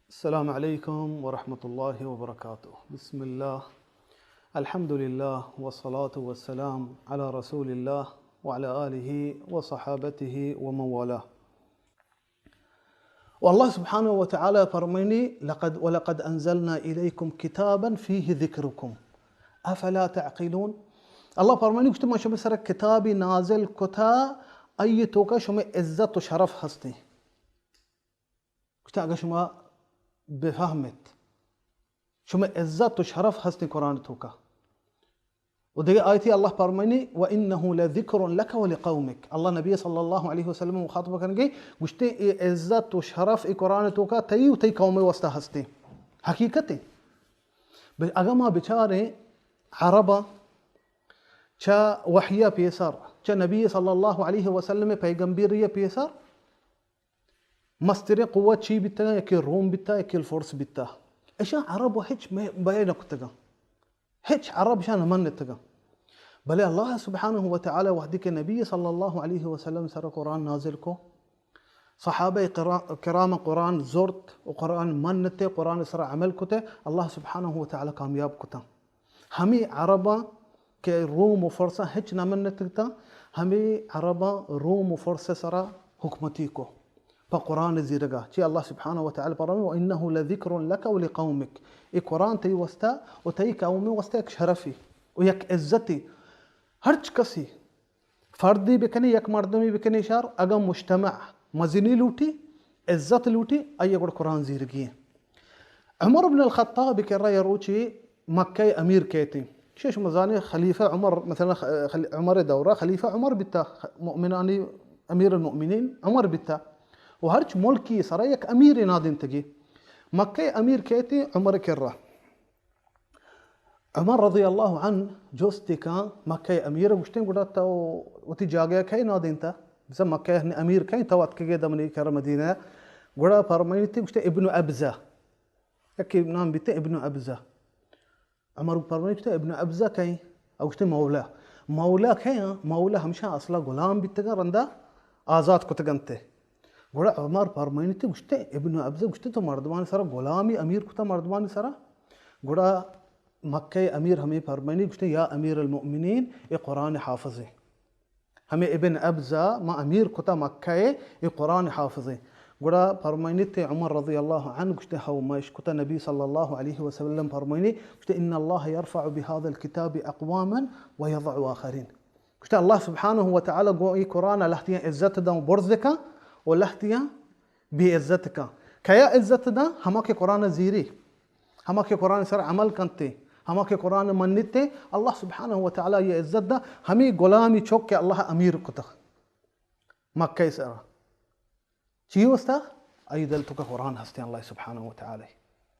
السلام عليكم ورحمة الله وبركاته. بسم الله. الحمد لله والصلاة والسلام على رسول الله وعلى آله وصحابته ومن والاه. و اللہ سبحانہ و تعالی فرمائنی، لقد، ولقد انزلنا الیکم کتابا فیہ ذکرکم افلا تعقلون۔ اللہ فرمائنی، گوشتے، من شما سر کتابی نازل کتا، ای توکا شما عزت و شرف ہستے۔ گوشتے، اگر شما بفہمت، شما عزت و شرف ہستے قرآن توکا۔ و دیگه آیتی اللہ فرمائنی، وانه لذکر لک ولقومک۔ اللہ نبی صلی اللہ علیہ وسلم مخاطب کنگے، گوشتے، اے عزت و شرف اے قرآن توکا تئی و تئی قوم واسطہ ہستے۔ حقیقت ہے۔ بل اگر ما بچاریں عربا چا وحی پیسر، چا نبی صلی اللہ علیہ وسلم پیغمبری پیسر، مستریں قوت چی بیتگاں؟ یکے روم بیتا، یکے الفرس بیتا۔ اشاں عرب و ہچ مہ-، بئے نہ کتگاں۔ ہچ عرب اشاں نہ منتگاں۔ بلے اللہ سبحانہ و تعالی وحدی کہ نبی صلی اللہ علیہ وسلم سر قرآن نازل کو، صحابہ کرا-، کرام قرآن زرت و قرآن منتے، قرآن سر عمل کتے، اللہ سبحانہ و تعالی کامیاب کتاں۔ ہمے عرباں کہ روم و فرساں ہچ نہ منتگتاں، ہمے عرباں روم و فرس سرا حکمتی کو پہ قرآن زیرگا۔ چی اللہ سبحانہ و تعالی فرمائے، وانه لذکر لک ولقومک۔ اے قرآن تئی واسطہ و تئی قوم واسطہ یک شرفی و یک عزتی۔ ہرچ کسی فردی بکنی، یک مردمی بکنی شر، اگاں مجتمع مزنی لوٹی، عزت لوٹی، آئی گڑ قرآن زیرگی ہیں۔ عمر بن الخطاب کرا یا روچی مکہ امیر کہتے ہیں۔ شش مزانی خلیفہ عمر، مثلاً خ-، خل-، عمر دورہ خلیفہ عمر بیتا، خ-، مؤمنانی امیر المؤمنین عمر بیتا۔ و ہرچ ملکی سرا یک امیر نادینتگی۔ مکہ امیر کہتے ہیں عمر کرا۔ عمر رضی اللہ عنہ جستی کاں مکہ امیر گوشتیں، گڑا تو وتی جاگہ کئے نادینتا؟ بزاں مکہ امیر کئے تو اتکگے دمنی کر مدینہ؟ گڑا فرمائنیتی گوشتے ابن ابزہ۔ یکی نام بیتے ابن ابزہ۔ عمر فرمائنیتی ابن ابزہ کئے؟ او گوشتے مولا۔ مولا کئے؟ مولا ہمشہ اصلا غلام بیتگا، رندا آزاد کتگنتے۔ گڑا عمر پرمائنیتی گوشتے، ابن ابزہ گوشتے، تو مردمانی سرا غلامی امیر کتا مردمانی سرا؟ گڑا مکہ امیر ہمیں پرمائنی گوشتے، یا امیر المؤمنین، اے قرآن حافظ ہے۔ ہمیں ابن ابزہ ما امیر کتا مکہ، اے قرآن حافظ ہے۔ گڑا پرمائنیتی عمر رضی اللہ عنہ گوشتے، ہو ما اشکتا نبی صلی اللہ علیہ وسلم پرمائنی گوشتے، ان اللہ یرفع بهذا الكتاب اقواما ویضع آخرین۔ گوشتے اللہ سبحانہ و تعالی گوں اے قرآن ء لہتیاں عزت داں و برز کن و لہتیاں بے عزت کن۔ کیا عزت داں؟ ہما کہ قرآن زیری، ہما کہ قرآن سر عمل کنتے، ہما کہ قرآن منتے، اللہ سبحانہ و تعالی یہ عزت داں۔ ہمیں غلامی چوک کہ اللہ امیر کتہ مکہ سر۔ چی واسطہ؟ آئی دل توکا قرآن ہستیں اللہ سبحانہ و تعالی۔